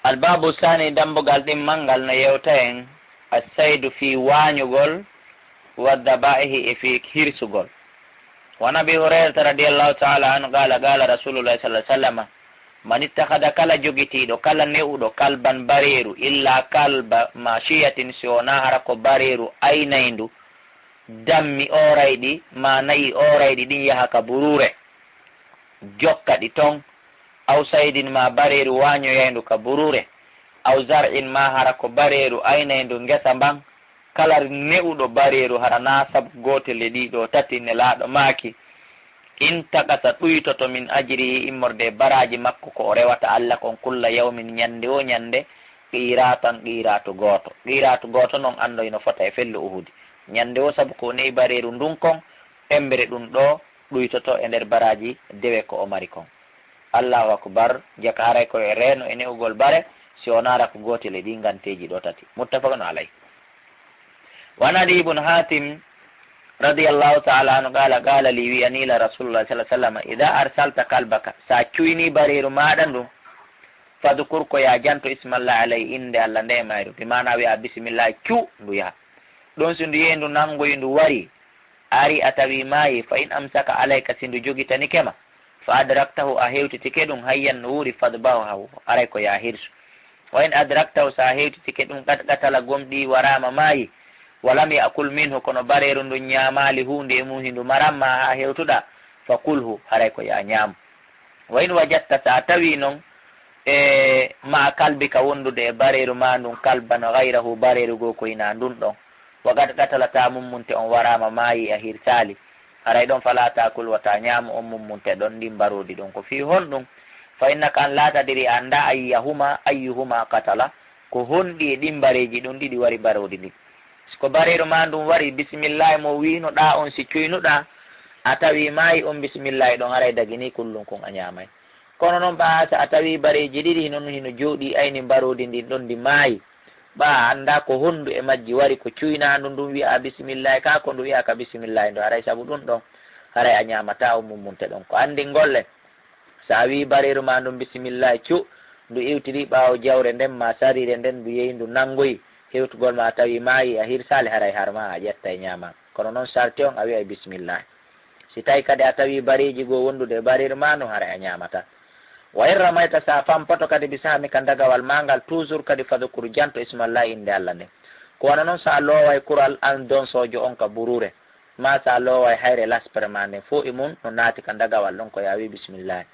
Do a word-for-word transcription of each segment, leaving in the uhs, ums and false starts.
Albaabu saani, dambugal ɗimmal ngal no yewta en assaydu fii waañugol, wa dabaa'ihi, e fii hirsugol. Wa an Abi Hurayrata radiyallahu ta'ala anhu qaala, qaala Rasuulullaahi sallallaahu alayhi wa sallam, man ittakhada, kala jogitiiɗo, kala ne'uɗo, kalban, bareeru, illaa kalba maashiyatin, si wonaa hara ko bareeru aynayndu, dammi oorayɗi, maa na'i oorayɗi ɗin yaha ka buruure, jokka ɗi ton, aw saydin, maa bareeru waañoyayndu ka buruure, aw zar'in, maa hara ko bareeru aynayndu ngesa mban, kala ne'uɗo bareeru hara naa sabu gootel e ɗii ɗoo tati, Nelaaɗo maaki, intaqasa, ɗuytoto, min ajrihi, immorde e baraaji makko ko o rewata Alla kon, kulla yawmin, ñannde woo ñannde, qiiraatan, qiiraatu gooto. Qiiraatu gooto non anndo hino fota e fello Uhudi. Ñannde woo, sabu ko o ne'i bareeru ndun kon, emmbere ɗun ɗoo ɗuytoto e nder baraaji dewe ko o mari kon. Allahu akbar, jaka haray ko e reeno e ne'ugol bare, si wonaa hara ko gootel e ɗii nganteeji ɗoo tati. Muttafaqun alayh. Wa an Adiy ibn Hatim radiyallahu ta'ala anhu qaala, qaala lii, wi'anii lan Rasuulullaahi sallallaahu alayhi wa sallam, idaa arsalta kalbaka, si a cuynii bareeru maaɗa ndun, fadkur, ko yo a janto, ismallaahi alayhi, innde Alla nden e mayru, bi maanaa wi'aa bisimillaahi, cu, ndu yaha. Ɗun si ndu yehi ndu nanngoyi ndu wari, ari a tawi maayii, fa in amsaka alayka, si ndu jogitanike ma, fa adraktahu, a hewtitike ɗun, hayyan, no wuuri, fadbahhu, haray ko yo a hirsu. Wa in adraktahu, si a hewtitike ɗun, qad qatala, gomɗii, waraama, maayii, wa lam ya'kul minhu, kono bareeru ndun ñaamaali huunde e mun, hindu maramma haa hewtuɗaa, fa kulhu, haray ko yo a ñaamu. Wa in wajadta, si a tawii non, e ma'a kalbika, wondude e bareeru maa ndun, kalban ghayrahu, bareeru goo ko hinaa ndun ɗon, wa qad qatala, taa mummunte on waraama, maayii, a hirsaali, haray ɗon, falaa taakul, wota ñaamu on mummunte ɗon, ndin mbaroodi ɗon. Ko fii honɗun? Fa innaka, an, laa tadri, a anndaa, ayyuhuma, ayyuhuma qatala, ko honɗi e ɗin mbareeji ɗin ɗiɗi wari mbaroodi ndin. Si ko bareeru maa ndun wari, bisimillaahi mo wi'unoɗaa on, si cuynuɗaa, a tawi maayii, on bisimillaahi ɗon haray daginii, kullun kun a ñaamay. Kono non, ɓaa, si a tawi bareeji ɗiɗi hinon hino jooɗii ayni mbaroodi ndin ɗon, ndi maayii, ɓaa, a anndaa ko honndu e majji wari, ko cuynaandu ndun wi'aa bisimillaahi, kaa ko ndu wi'aaka bisimillaahi ndu, haray sabu ɗun ɗon, haray a ñaamataa on mummunte ɗon. Ko anndingol en, si a wi'ii bareeru maa ndun bisimillaahi, cu, ndu iwtirii ɓaawo jawre nden maa sariire nden, ndu yehi ndu nanngoyi, hewtugol ma a tawi maayii, a hirsaali, haray harmaa, a ƴettay ñaamaa. Kono non sarti on, a wi'ay bisimillaahi. Si tawi kadi a tawi bareeji goo wondude e bareeru maa ndun, haray a ñaamataa. Wa in ramayta, si a fampoto kadi, bi sahmika, ndagawal maa ngal, toujours kadi, fadkur, janto, ismallaahi, innde Alla nden. Ko wano non si a looway kural an donsoojo on ka buruure, maa si a looway hayre laspere maa nden, fow e mun no naati ka ndagawal ɗon, ko yo a wi'u bisimillaahi.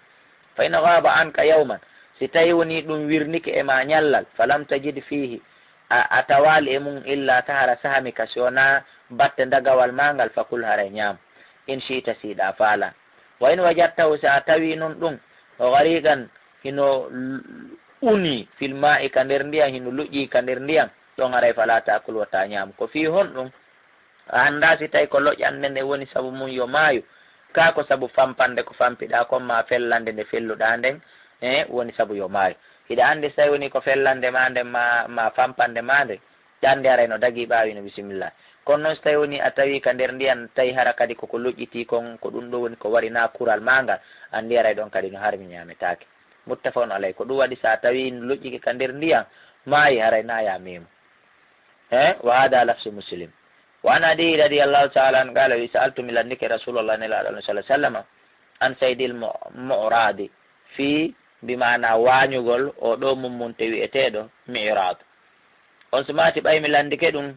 Fa in ghaaba anka yawman, si tawi wonii ɗun wirnike e maa ñallal, falam tajid fiihi, a, a tawaali e mun illa tahra sahmika, si wonaa batte ndagawal maa ngal, fakul, haray ñaam, in shi'ta, si hiɗa faalaa. Wa in wajadtahu, si a tawii non ɗun, ghariqan, hino l-, unii, fil maa'i, ka nder ndiyan, hino luƴƴii ka nder ndiyan, ɗon haray falaa taakul, wota ñaam. Ko fii honɗun? A anndaa si tawi ko loƴƴannde nden woni sabu mun yo maayu, kaa ko sabu fampannde ko fampiɗaa kon, maa fellannde nde felluɗaa nden, e, woni sabu yo maayu. Hiɗa anndi si tawi woni ko fellannde maa nden, maa, maa fampannde maa nden, ɗan nde haray no dagii ɓaawo hino bisimillaahi. Kono non si tawi woni a tawii ka nder ndiyan, tawi hara kadi ko ko loƴƴitii kon, ko ɗun ɗoo woni ko wari naa kural maa ngal, anndi haray ɗon kadi no harmi, ñaametaake. Muttafaqun alayhi. Ko ɗun waɗi si a tawii loƴƴike ka nder ndiyan, maayi, haray naa yo a meemu. He? Wa hada lafsu Muslim. Wa an Adi radiyallahu ta'ala anhu qala, wi, sa'altu, mi lanndike Rasulullah, Nelaaɗo Allah sallallahu alayhi wa sallam, an saydil mu-, mu'radi, fii, bi maana waañugol oo ɗoo mummunte wi'eteeɗo mi'rad. On sumaati ɓay mi lanndike ɗun,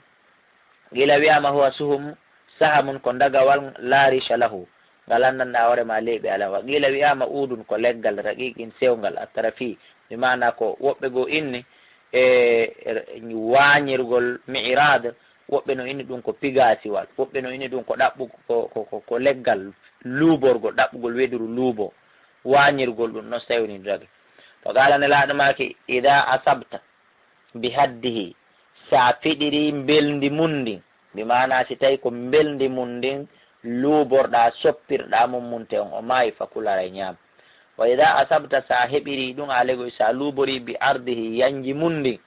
qila, wi'aama, huwa suhum, sahamun, ko ndagawal, la risha lahu, ngal anndanɗaa hoore maa leyɓe alan. Wa qila, wi'aama, uudun, ko leggal, raqiqin, sewngal, atrafi, bi maana ko woɓɓe goo inni e waañirgol mi'rad, woɓɓe no inni ɗun ko pigaasiwal, woɓɓe no inni ɗun ko ɗaɓɓu-, ko, ko, ko, ko leggal luuborgol, ɗaɓɓugol weduru luubo, waañirgol ɗun, non si tawi woni ndagi. Fa qala, Nelaaɗo maaki, idaa asabta bi haddihi, si a fiɗirii mbelndi mun ndin, bi maana si tawi ko mbelndi mun ndin luuborɗaa, soppirɗaa mummunte on, o maayi, fakul, haray ñaam. Wa idaa asabta, si a heɓirii ɗun, a legoy, si a luuborii bi ardihi, yanji mun ndin,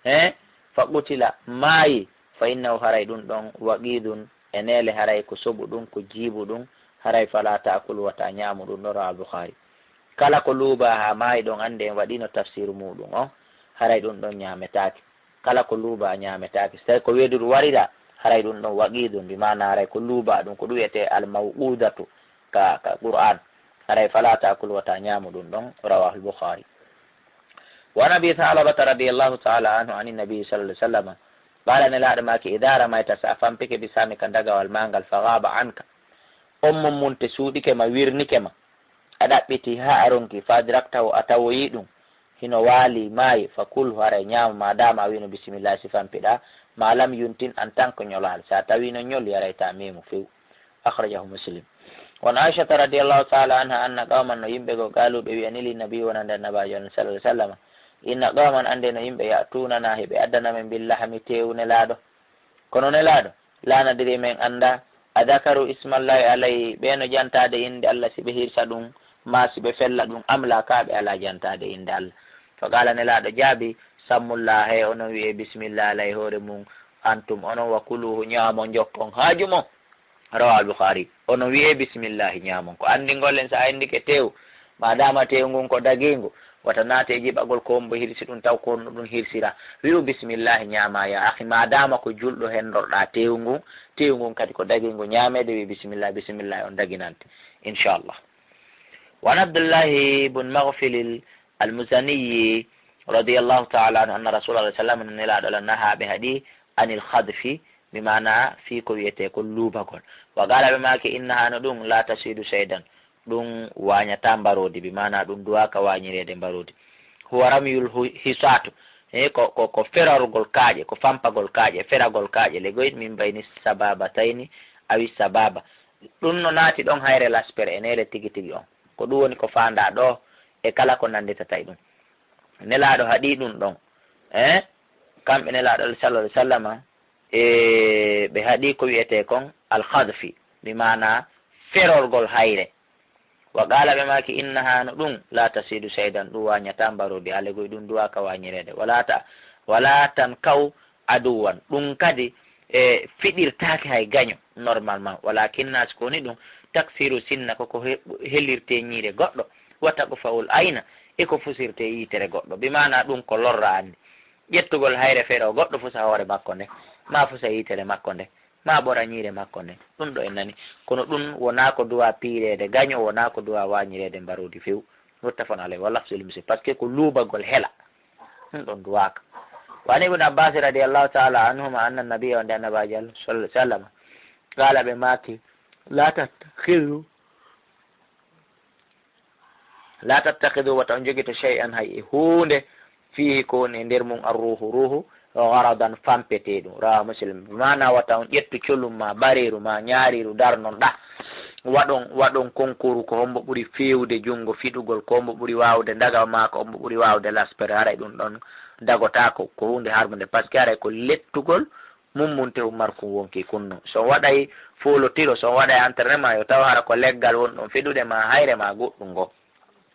he, fa qutila, maayi, fa innahu, haray ɗun ɗon, waqidun, e neele, haray ko soɓu ɗun, ko jiibu ɗun, haray falaa taakul, wota ñaamu ɗun ɗon, rawaahu Bukhari. Kala ko luubaa haa maayi ɗon, anndi en waɗiino tafsiru muuɗun on. haray ɗum ɗon ñaametaake. Kala ko luuba ñaametaake. So tawi ko weedu ɗum warira, haray ɗum ɗon waqiidun, bi maana haray ko luuba ɗum, ko ɗum wiyetee al-mawquudatu ka, ka Qur'aan. Haray falaa taakul, wata ñaamu ɗum ɗon. Rawaahul Bukhaari. Wa an Abi Tha'labata radiyallahu ta'ala anhu anin Nabi sallallahu alaihi wasallam. Ɓaala Nelaaɗo maaki, idaa ramayta, so a fampike bi sahmika ndagawal maa ngal, fa ghaaba anka, on mummunte suuɗike ma, wirnike ma, a ɗaɓɓiti haa a ronki, fa adraktahu, a tawoyi ɗum, hino waali, maayi, fa kulhu, haray ñaama, ma daama a wiino bismillah si fampiɗaa, ma lam yuntin, en tant que ñolaali. So a tawiino ñoli, haray ta meemu few. Akhrajahu Muslim. Wa an Aishata radiyallahu ta'ala anha anna qawman, no yimɓe goo, qaalu, ɓe wi'ani, lin nabi, wonande Annabaajo on, sallallahu alaihi wasallam, inna qawman, annde no yimɓe, ya'tunana, hiɓe addana men, bil lahmi, teewu Nelaaɗo. Kono Nelaaɗo, laa nadri, men anndaa, a dakaru ismallahi alayhi, ɓe no jantaade innde Allah si ɓe hirsa ɗum, maa si ɓe fella ɗum, am laa, kaa ɓe alaa jantaade innde Allah. Fa qaala, Nelaaɗo jaabi, sammullaha, he onon wi'ee bismillah alay hoore mum, antum onon, wa kuluhu, ñaamon, njokkon haaju mon. Rawaahul Bukhaari. Onon wi'ee bismillahi, ñaamon. Ko anndingol en, so a inndike teewu, ma daama teewu ngun ko dagiingu, wata naate e jiɓagol ko hombo hirsi ɗum, taw ko honno ɗum hirsira. Wi'u bismillahi, ñaamaa, ya akhi, ma daama ko julɗo henndorɗaa teewu ngun, teewu ngun kadi ko dagiingu ñaameede, wi'i bismillah, bismillah on daginante, inchallah. Wa an Abdullahi bun Maghfil al-Muzaniyi radiyallahu ta'ala anhu anna Rasulallah sallallahu alaihi wasallam, Nelaaɗo Allah, nahaa, ɓe haɗi, anil khadfi, bi maana fii ko wi'etee ko luubagol. Wa qaala, ɓe maaki, innaha, no ɗum, la tasidu saydan, ɗum waañataa mbaroodi, bi maana ɗum duwaaka waañireede mbaroodi. Huwa ramyul hu-, hisaatu, he ko, ko, ko ferorgol kaaƴe, ko fampagol kaaƴe, feragol kaaƴe, legoy, min bayni sababatayni awi sababa. Ɗum no naati ɗon hayre laspere e neere tigi tigi on. Ko ɗum woni ko faandaa ɗoo e kala ko nannditata e ɗum. Nelaaɗo haɗi ɗum ɗon. Eh? Kamɓe Nelaaɗo sallallahu alaihi wasallama, e ɓe haɗi ko wi'etee kon al-khadfi, bi maana ferorgol hayre. Wa qaala, ɓe maaki, innaha, no ɗum, la tasidu saydan, ɗum waañataa mbaroodi, haa legoy ɗum duwaaka waañireede. Wala ta, wala tankaw aduwan, ɗum kadi e fiɗirtaake hay gaño, normalement. Walakinna, si ko woni ɗum, taksiru sinna, ko ko he-, helirtee ñiire goɗɗo, wa taqfa'ul ayna, e ko fusirtee yitere goɗɗo. Bi maana ɗum ko lorra anndi. Ƴettugol hayre fero goɗɗo fusa hoore makko nde, maa fusa yitere makko nde, maa ɓora ñiire makko nde. Ɗum ɗo en nani. Kono ɗum wonaa ko duwaa piireede gaño, wonaa ko duwaa waañireede mbaroodi few. Muttafaqun alayhi, wa lafzul muslim. Parce que ko luubagol hela. Ɗum ɗon duwaaka. Wa an Ibn Abbas radiyallahu ta'ala anhuma anna nabiyya, wonde Annabaajo Allah sallallahu alaihi wasallam, qaala, ɓe maaki, la tattakhidu, la tattakhidu, wata on jogito, shay'an, hay e huunde, fiihi, ko woni e nder mum, ar-ruuhu, ruuhu, gharadan, fampetee ɗum. Rawahu Muslim. Maana, wata on ƴettu colum ma, bareeru ma, ñaariiru, darnon ɗa. Waɗon, waɗon konkoru ko hombo ɓuri feewde junngo fiɗugol, ko hombo ɓuri waawde ndaga ma, ko hombo ɓuri waawde laspere. Haray ɗum ɗon dagotaako, ko huunde harmunde. Parce que haray ko lettugol mummunte hum markun wonki kunnu. So on waɗay foolotiro, so on waɗay entraînement, yo taw hara ko leggal won ɗon fiɗude ma, hayre ma goɗɗum ngo.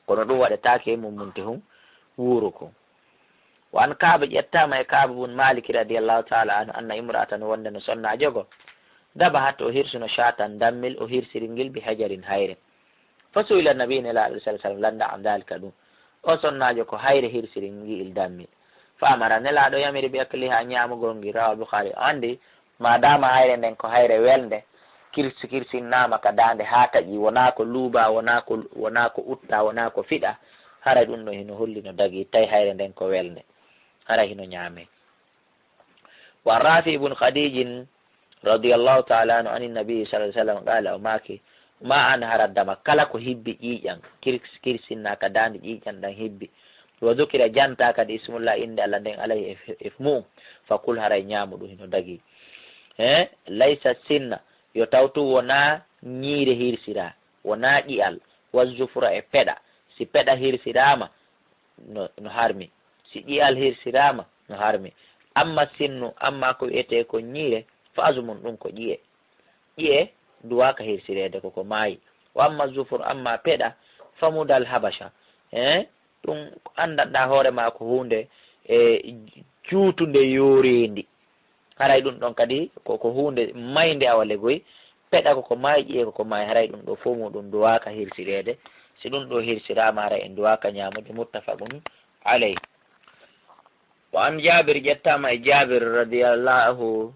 Kono ɗum waɗetaake e mummunte hum wuuru kun. Wa an Ka'b, ƴettaama e Ka'b bun Malik radiyallahu ta'ala anhu, anna imra'atan, wonde no sonnaajo go, dabahat, o hirsuno, shatan, dammel, o hirsiri ngel, bi hajarin, hayre. Fa su'ila Nabi, Nelaaɗo sallallahu alaihi wasallam lannda an dhalika ɗum. O sonnaajo ko hayre hirsiri ngi'il dammel. Fa amara, Nelaaɗo yamiri, bi akliha, ñaamugol ngel. Rawahu Bukhari. O anndi, ma dama hayre nden ko hayre welnde, kirsi-, kirsinnaama ka daande haa taƴi, wonaa ko luuba, wonaa ko, wonaa ko utta, wonaa ko fiɗa, haray ɗum ɗo hino holli no dagi, tawi hayre nden ko welnde, haray hino ñaamee. Wa Rafi ibn Khadijin radiyallahu ta'ala anhu anin Nabi sallallahu alaihi wasallam qala, o maaki, ma an haraddama, kala ko hibbi ƴiiƴan, kir-, kirsinna ka daande ƴiiƴan ɗan hibbi, wa dhukira, janta kadi ismullah, innde Allah nden, alayhi, e f-, e f-, mu'um, fa kul, haray ñaamu ɗum, hino dagi. He, laysa sinna, yo tawtu wonaa ñiire hirsira, wonaa ƴi'al, wa zufura, e peɗa, si peɗa hirsiraama, no, no harmi. Si ƴi'al hirsiraama, no harmi. Amma sinnu, amma ko wi'etee ko ñiire, fa azmun, ɗum ko ƴi'e. Ƴi'e duwaaka hirsireede, ko ko maayi. Wa amma zufur, amma peɗa, fa mudal habasha. Eh, ɗum anndanɗaa hoore maa ko huunde, e, juutunde yooreendi. Haray ɗum ɗon kadi ko, ko huunde maynde, awa legoy, peɗa ko ko maayi, ƴi'e ko ko maayi, haray ɗum ɗo fof muɗum duwaaka hirsireede. Si ɗum ɗo hirsiraama, haray en duwaaka ñaamude. Muttafaqun alayh. Wa an Jabir, ƴettaama e Jabir radiyallahu,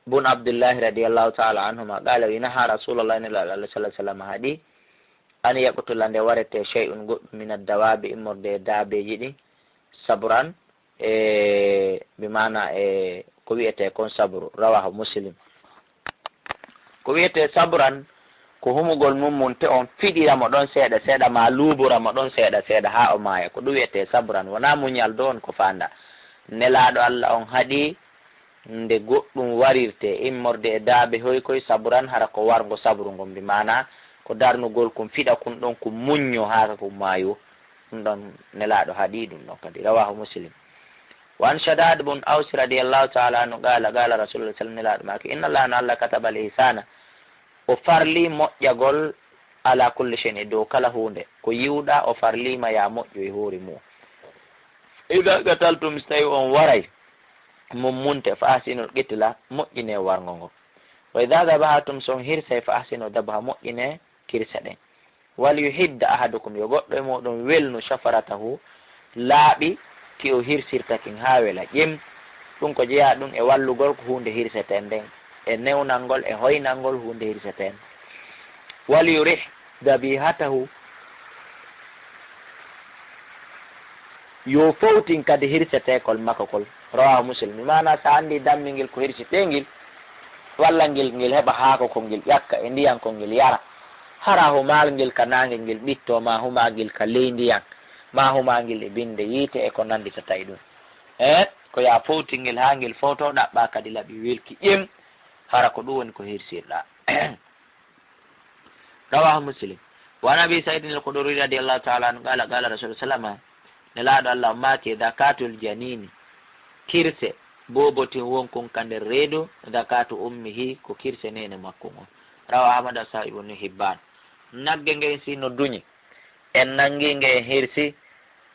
bun Abdullahi radiyallahu ta'ala anhuma, qala, wi naha Rasulullah, Nelaaɗo Allah sallallahu alaihi wasallam haɗi, an yaqtula, nde warete, shay'un, goɗɗum, min ad-dawabi, immorde e daabeeji ɗi, sabran, e, bi maana, e, ko wi'etee kon sabru, rawahu Muslim. Ko wi'etee sabran, ko humugol mum mum, te on fiɗira mo ɗon seeɗa seeɗa, maa luubora mo ɗon seeɗa seeɗa haa o maaya. Ko ɗum wi'etee sabran, wonaa muñal do on ko faanda. Nelaaɗo Allah on haɗi nde goɗɗum warirte, immorde e daabe hoy koy, sabran, hara ko warngo sabru ngon, bi maana ko darnugol kun, fiɗa kun ɗon, kun muñño haa ka kun maayo. Ɗum ɗon Nelaaɗo haɗi ɗum ɗon kadi. Rawahu Muslim. Wa an Shaddad bun Aws radiyallahu ta'ala anhu qala, qala Rasulullah sallallahu alaihi wasallam, Nelaaɗo maaki, inna Allah, no Allah, kataba al-ihsana, o farli moƴƴagol, ala kulli shay'in, e dow kala huunde. Ko yiwɗa, o farliima ya moƴƴu e hoore mum. Idha qataltum, so tawi on waray mummunte, fa ahsinul qitla, moƴƴine warngo ngo. Wa idha dhabahatum, so on hirsay, fa ahsinu dhabha, moƴƴine kirse ɗen. Wal yuhidda ahadukum, yo goɗɗo e muɗum welnu, shafaratahu, laaɓi ki o hirsirta kin haa wela ƴem. Ɗum ko jeyaa ɗum e wallugol ko huunde hirsetee nden, e newnangol, e hoynangol huunde hirsetee nden. Wal yurih dabihatahu, yo fowtin kadi hirseteekol makko kol. Rawahu Muslim. Maana, so a anndi dammingel ko hirseteengel, walla ngel, ngel heɓa haako ko ngel ƴakka e ndiyan ko ngel yara. Hara humaal ngel ka naange ngel ɓittoo, maa humaa ngel ka ley ndiyan, maa humaa ngel e binnde yiite e ko nannditata e ɗum. E ko yaa fowti ngel haa ngel fowtoo, ɗaɓɓaa kadi laɓi welki ƴem, hara ko ɗum woni ko hirsirɗaa. Rawahu Muslim. Wa an Abi Sa'idin al-Khudri radiyallahu ta'ala anhu qala, qala Rasul sallama, Nelaaɗo Allah maaki, zakatul janini, kirse boobotin wonkun ka nder reedu, zakatu ummihi, ko kirse neene makkun on. Rawa Ahmad, Sahih Ibn Hibban. Nagge ngen si no duñi, en nangi nge, en hirsi,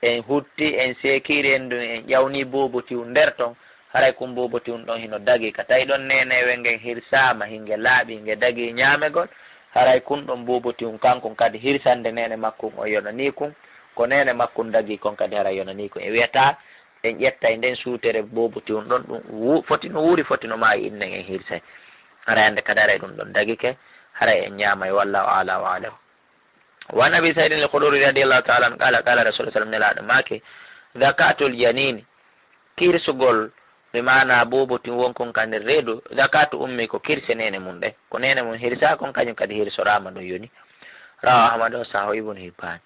en hutti, en seekiri en ɗum, en ƴawni boobotiw nder ton, haray kun boobotiw ɗon hino dagi ka. Tawi ɗon neeneewe ngen hirsaama, hinge laaɓi, hinge dagi ñaamegol, haray kun ɗon boobotiw kankun kadi hirsande neene makkun on yonanii kun, ko neene makkun dagi kon kadi haray yonanii kun. E wi'ata en ƴettay nden suutere boobotiw ɗon, ɗum wu-, foti no wuuri, foti no maayi, innen en hirsay. Haray hande kadi haray ɗum ɗon dagike, haray en ñaamay, wallahu a'la wa a'lam. Wa an Abi Sa'idin al-Khudri radiyallahu ta'ala anhu qala, qala Rasulullah sallallahu alaihi wasallam, Nelaaɗo maaki, zakatul janini, kirsugol, bi maana boobotin wonkun ka nder reedu, zakatu ummi, ko kirse neene mun ɗen. Ko neene mun hirsa kon, kañum kadi hirsoraama, ɗum yoni. Rawa Ahmad, o Sahih Ibn Hibban.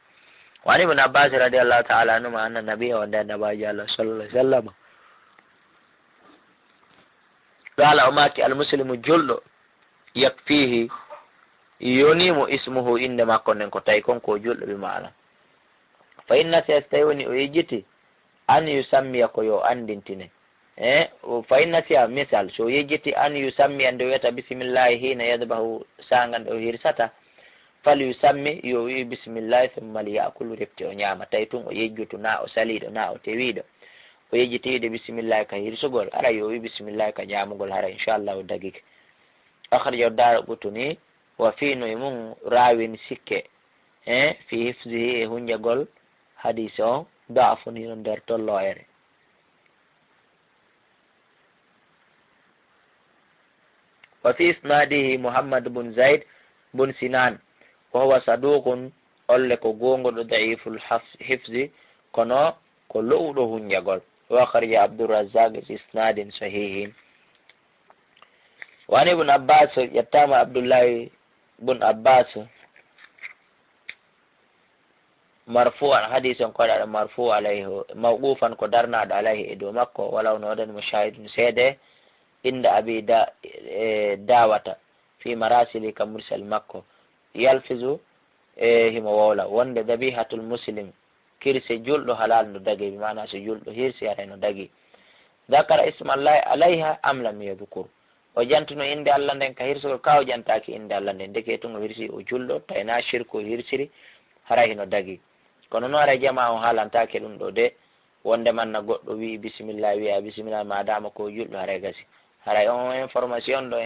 Wa an Ibn Abbas radiyallahu ta'ala anhuma anna nabiyya, wonde Annabaajo Allah sallallahu alaihi wasallam, qala, o maaki, al-muslimu, julɗo, yakfihi, yonii mo, ismuhu, innde makko nden, ko tawi kon ko julɗo, bi maana. Fa in nasiya, so tawi woni o yejjiti, an yusammiya, ko yo anndintine. E, o, fa in nasiya, misal, so o yejjiti, an yusammiya, nde o wiyata bismillahi hina yadbahu, saanga nde o hirsata, fal yusammi, yo wi bismillahi, summa liyakul, refti o ñaama. Tawi tun o yejjutu, na o saliiɗo, na o tewiiɗo. O yejjiti wiide bismillahi ka hirsugol, hara yo wi bismillahi ka ñaamugol, hara inchallahu dagike. Akhrajahu Daraqutni, wa fii no e mun raawin sikke, e, fii hifzihi, e hunjagol hadiis on, da'fun, hino nder tolloere. Wa fii isnadihi Muhammad bun Zaid bun Sinan, wa huwa saduqun, olle ko goonguɗo, da'iful haf-, hifzi, kono ko lo'uɗo hunjagol. Wa akhraja Abdurrazzaq bi isnadin sahihin. Wa an Ibn Abbas, ƴettaama Abdullahi bun Abbas, marfu'an, hadiis on ko waɗaaɗo marfu' alayhi, mawqufan, ko darnaaɗo alayhi, e dow makko, walaw no waɗani mo shahidun, seede, inda Abi Da-, e, Dawata, fi marasili, ka mursal makko, yalfizu, e, himo wowla, wonde dabihatul muslim, kirse julɗo halal no dagi, bi maana so julɗo hirsi haray no dagi. Dakara ismallahi alayha am lam yadkur? O jantuno innde Allah nden ka hirsugol, ka o jantaaki innde Allah nden, ndeke tun o hirsi o julɗo, tawi na shirku o hirsiri, haray hino dagi. Kono no haray jamaa on haalantaake ɗum ɗo de, wonde manna goɗɗo wi'i bismillah, wi'a bismillah, ma dama ko julɗo, haray gasi. Haray on information ɗo